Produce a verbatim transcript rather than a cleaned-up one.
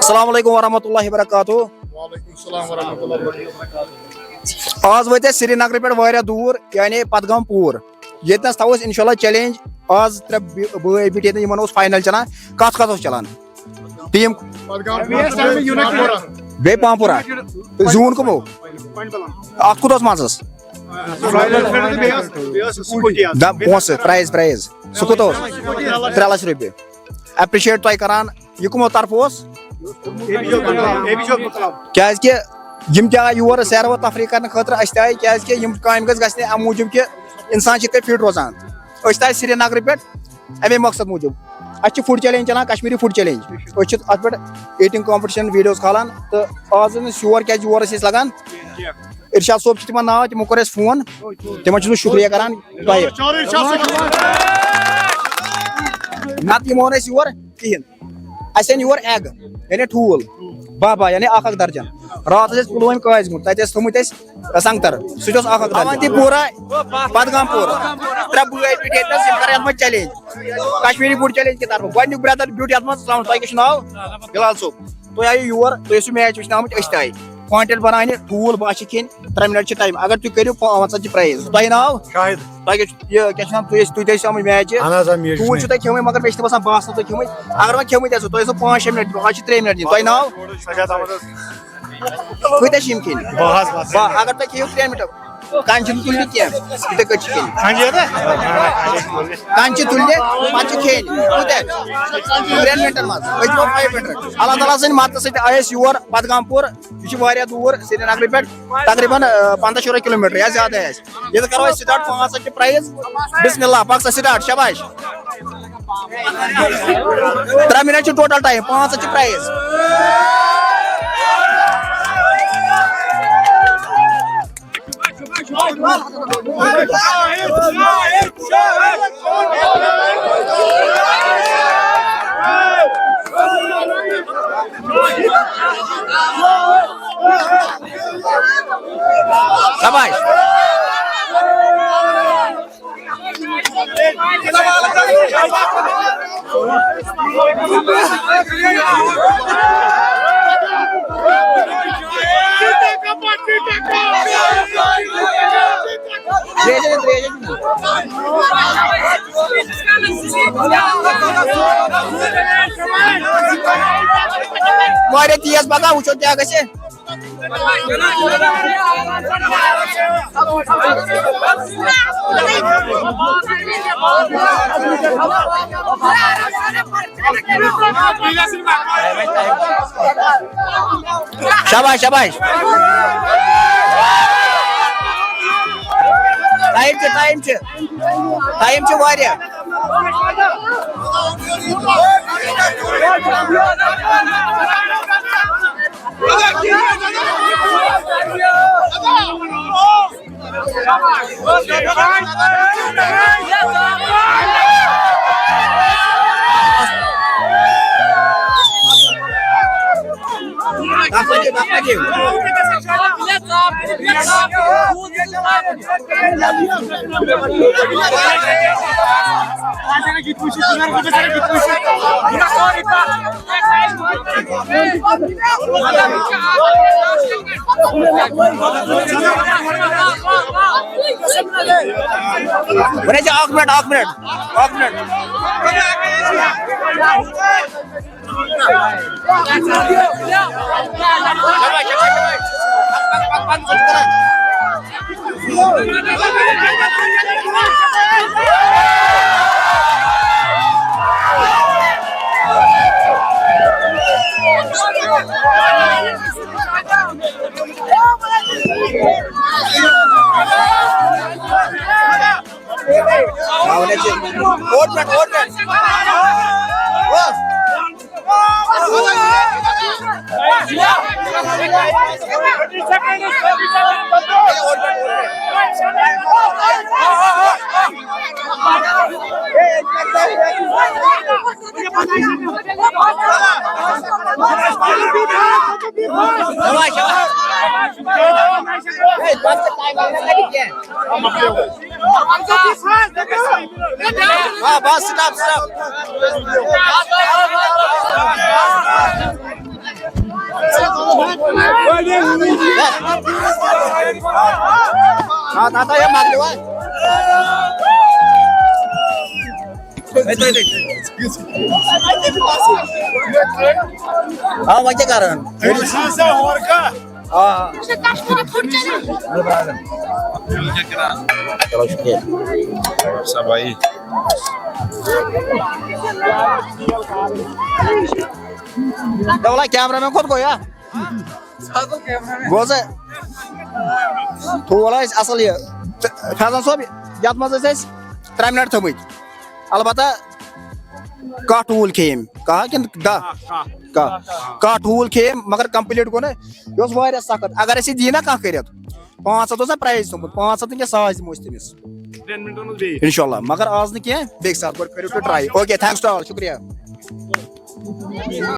السلام علیکم ورحمۃ اللہ وبرکاتہ۔ وعلیکم السلام ورحمۃ اللہ وبرکاتہ۔ آز وٲتۍ أسۍ سرینگرٕ پٮ۪ٹھ واریاہ دوٗر، یعنی پتگام پوٗر۔ ییٚتہِ نَس تھاوو أسۍ انشاء اللہ چیلنج۔ آز ترٛےٚ بٲ-، بٲے بیٖٹھۍ ییٚتہِ، یِمن اوس فاینل چلان۔ کتھ کتھ اوس چلان؟ ٹیٖم بیٚیہِ پامپورہ۔ زیوٗن کٕمو؟ اکھ کوٗتاہ اوس منٛزس؟ دَپ پونٛسہٕ، پرایز، پرایز۔ سُہ کوٗتاہ اوس؟ ترٛےٚ لچھ رۄپیہِ۔ اپرِشیٹ تۄہہِ کران۔ یہِ کٕمو طرفہٕ اوس؟ کیازِ کہِ یِم تہِ آے یور سیر و تفریح کرنہٕ خٲطرٕ، أسۍ تہِ آے، کیازِ کہِ یِم کامہِ گژھِ گژھنہِ اَمہِ موٗجوٗب کہِ انسان چھِ یِتھ کٔنۍ فِٹ روزان۔ أسۍ تہِ آے سرینگرٕ پٮ۪ٹھ اَمے مقصد موٗجوٗب۔ اَسہِ چھِ فُڈ چیلنج چلان، کشمیٖری فُڈ چیلنج۔ أسۍ چھِ اَتھ پٮ۪ٹھ ایٹنگ کمپٹیشن ویٖڈیوز کھالان، تہٕ آز ٲسۍ نہٕ أسۍ یور، کیازِ یور ٲسۍ أسۍ لگان ارشاد صٲب چھُ تِمن ناو، تِمو کوٚر اَسہِ فون، تِمن چھُس بہٕ شُکریہ کران تۄہہِ۔ نتہٕ یِمو نہٕ أسۍ یور کِہینۍ۔ اَسہِ أنۍ یور ایگ، یعنی ٹھوٗل، باہ باہ، یعنی اکھ اکھ درجن۔ راتھ ٲسۍ أسۍ پُلوٲمۍ قٲضۍ گوٚمُت، تَتہِ ٲسۍ تھٲومٕتۍ اَسہِ سنگتر، سُہ تہِ اوس اکھ اکھ درجن۔ اونتی پورہ، پدگام پورہ، ترٛےٚ بٲے بیٖٹھۍ ییٚتہِ نَس، یِم کرن یَتھ منٛز چیلنج، کشمیٖری فُڈ چیلنج کہِ طرفہٕ۔ گۄڈٕنیُک برٛدر بیوٗٹھ یَتھ منٛز، السلام علیکم، تۄہہِ کیٛاہ چھُ ناو؟ بِلال صٲب۔ تُہۍ آیِو یور، تُہۍ ٲسِو میچ وٕچھنہِ آمٕتۍ، أسۍ تہِ آیہِ۔ کانٹٮ۪نٹ بناونہِ، ٹھوٗل بہٕ اَسہِ چھِ کھیٚنۍ، ترٛےٚ مِنٹ چھِ ٹایم۔ اگر تُہۍ کٔرِو پانٛژھ ہتھ چھِ پرایز۔ تۄہہِ ناو؟ شاہد۔ تۄہہِ کیٛاہ چھُ، یہِ کیٛاہ چھُ ناو، تُہۍ ٲسۍ، تُہۍ تہِ ٲسِو آمٕتۍ میچ۔ اہن حظ، آ، میچ ٹھوٗل وٕچھنہِ۔ چھُ تۄہہِ کھیوٚمُت، مگر مےٚ چھِ نہٕ باسان بہٕ آسہٕ نہٕ تۄہہِ کھیوٚمُت۔ اگر وۄنۍ کھیوٚمُت آسِوٕ، تۄہہِ ٲسِو پانٛژھ شےٚ مِنٹ دِنۍ، آز چھِ ترٛےٚ مِنٹ دِنۍ۔ تۄہہِ ناو؟ سجاد احمد حظ۔ کۭتیٛاہ چھِ یِم کھیٚنۍ؟ باہ حظ، باہ۔ باہ، اگر تۄہہِ کھیٚیِو ترٛےٚ مِنٹ، کَنچہِ تُلنہِ کینٛہہ، یِتھَے کٲٹھۍ چھِ کھیٚنۍ۔ کَنچہِ ہا؟ کَنچہِ تُلنہِ، پَتہٕ چھِ کھیٚنۍ۔ کوٗتاہ؟ ترٛٮ۪ن مِنٹَن منٛز۔ أسۍ دِمو فایِو ہنٛڈرنٛڈ۔ اللہ تعالیٰ سٕنٛدِ مدتہٕ سۭتۍ آیہِ أسۍ یور پدگام پوٗر۔ یہِ چھِ واریاہ دوٗر سرینگرٕ پٮ۪ٹھ، تقریٖباً، آ، پنٛداہ شُراہ کِلوٗ میٖٹر یا زیادَے آسہِ۔ ییٚتہِ کَرو أسۍ سٹارٹ، پانٛژھ ہَتھ چھِ پرایز۔ بسم اللہ، پَک سا سٹارٹ، شاباش۔ ترٛےٚ مِنٹ چھِ ٹوٹل ٹایم، پانٛژھ ہَتھ چھِ پرایز۔ شاباش۔ واریاہ تیز پکان، وٕچھو کیٛاہ گژھِ۔ شاباش، شاباش۔ ٹایم چھُ، ٹایم چھُ، ٹایم چھُ واریاہ۔ وۄنۍ حظ چھِ اکھ مِنٹ، اکھ مِنٹ، اکھ مِنٹ۔ اوٹ پٮ۪ٹھ، اوٹ پٮ۪ٹھ۔ واہ۔ آ، بس، سٹاپ، سٹاپ۔ آ، تَتھ آو یہِ مۄکلیو، آ۔ آ، وۄنۍ کیٛاہ کَران؟ آ۔ اچھا، کشمیری فوڈ چیلنج۔ چلو، شُکریہ۔ سا بھائی۔ دولا، کیمرہ مین کوٚت گوٚو یا؟ گوٚو سا؟ تھوڑا اَسہِ اَصٕل یہِ۔ فیضان صٲب، یَتھ منٛز ٲسۍ اَسہِ ترٛےٚ منٹ تھٲومٕتۍ۔ البتہ کاہ ٹوٗل کھیٚیہِ أمۍ۔ کاہ کِنہٕ دَہ؟ کاہ۔ کاہ ٹوٗل کھیٚیہِ أمۍ، مگر complete گوٚو نہٕ۔ یہِ اوس واریاہ سخت۔ اگر اَسہِ یہِ دی نا کانٛہہ کٔرِتھ، پانٛژھ ہَتھ اوس نہ prize تھوٚمُت، پانٛژھ ہَتھ نہٕ کینٛہہ، ساس دِمو أسۍ تٔمِس۔ ترٛٮ۪ن منٹن منٛز بیٚیہِ۔ اِنشاءاللہ، مگر آز نہٕ کینٛہہ، بیٚکہِ ساتہٕ گۄڈٕ کٔرِو تُہۍ try۔ Okay, thanks to all، شُکریہ۔